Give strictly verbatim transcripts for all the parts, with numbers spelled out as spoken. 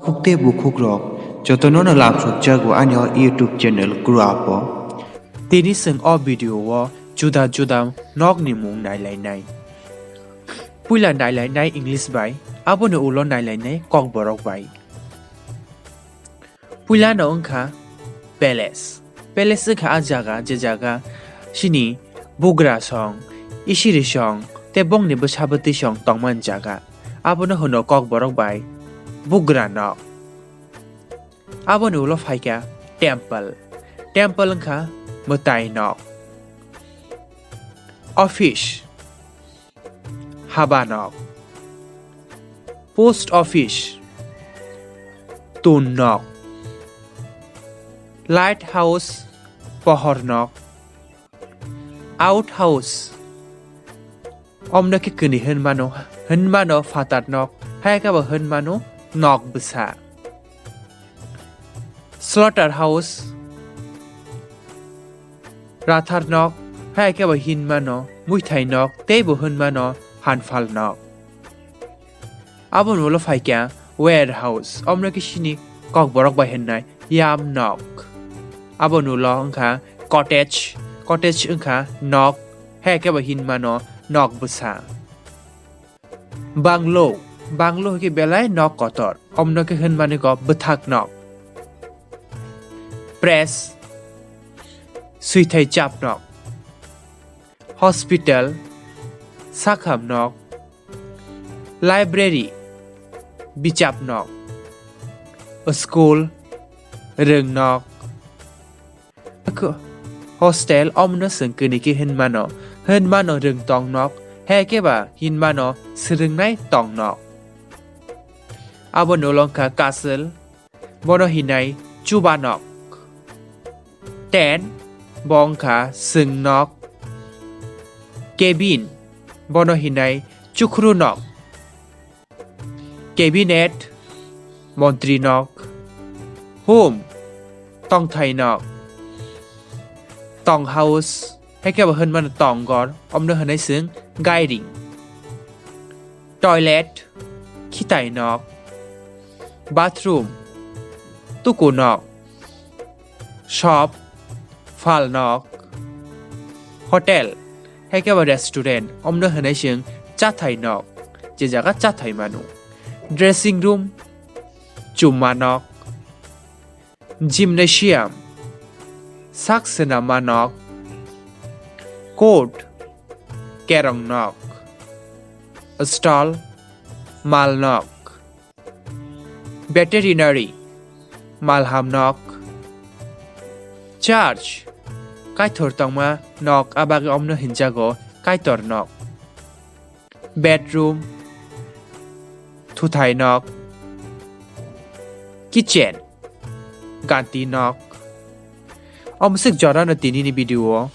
Khuk tei bukhuk rok jotono no lamsok jago ani o YouTube channel Grow Up o. Tini chwng o video o juda juda nok ni mung nai lai nai. Puila nai lai nai English bai, aboni ulo nai lai nai Kokborok bai. Puila no wngkha palace. Palace wngkha a jaga je jaga sini bugra song, isiri song tei bongni bwsa bwtwi song tongmani jaga. Abono hwno Kokborok bai bugra nok. Aboni ulo phaikha temple. Temple wngkha mwtai nok. Office, haba nok. Post office, tun nok. Light house, pohor nok. Out house, omno khe kwnwi hwnmano, hwnmano phatar nok, hai khe bo hwnmano nok bwsa. Slaughter house, rathar nok, hai khe bo hinmano muithai nok, tei bo hwnmano hanphal nok. Aboni ulo phaikha warehouse, omno khe sini Kokborok bai hwnnai yam nok. Aboni ulo wngkha cottage, cottage wngkha nok, hai khe bo hinmano nok bwsa. Bungalow, bungalow hwnkhe belai nok kotor, omno khe hwnmani kok bwthak nok. Press, swithai chap nok. Hospital, sakham nok. Library, bichap nok. School, rwng nok. Hostel, omno chwng kwnwi khe hwnmano, hwnmano rwng tong nok, hai khe ba hinmano swrwngnai tong nok. Aboni ulo wngkha castle, bono hinai chuba nok. Tent, bo wngkha chwng nok. Cabin, bono hinai chukhru nok. Cabinet, montri nok. Home, tongthai nok. Tong house, hai khe bo hwnmano tonggor, omno hwnwi chwng gairing. Toilet, khitai nok. Bathroom, tuku nok. Shop, phal nok. Hotel, hai khe bo restaurant, omno hwnwi chwng chathai nok, je jaga chathai mano. Dressing room, chumma nok. Gymnasium, sak swnamma nok. Court, kerong nok. Stall, mal nok. Veterinary, malham nok. Church, kaithor tongma nok, abagwi omno hinjago kaitor nok. Bedroom, thuthai nok. Kitchen, ganti nok. Omswk jorano tinini video o.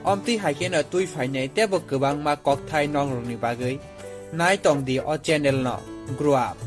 Omtwi hai kheno twi phainai teibo kwbangma kokthai nongrokni bagwi nai tong di o channel no. Grow up.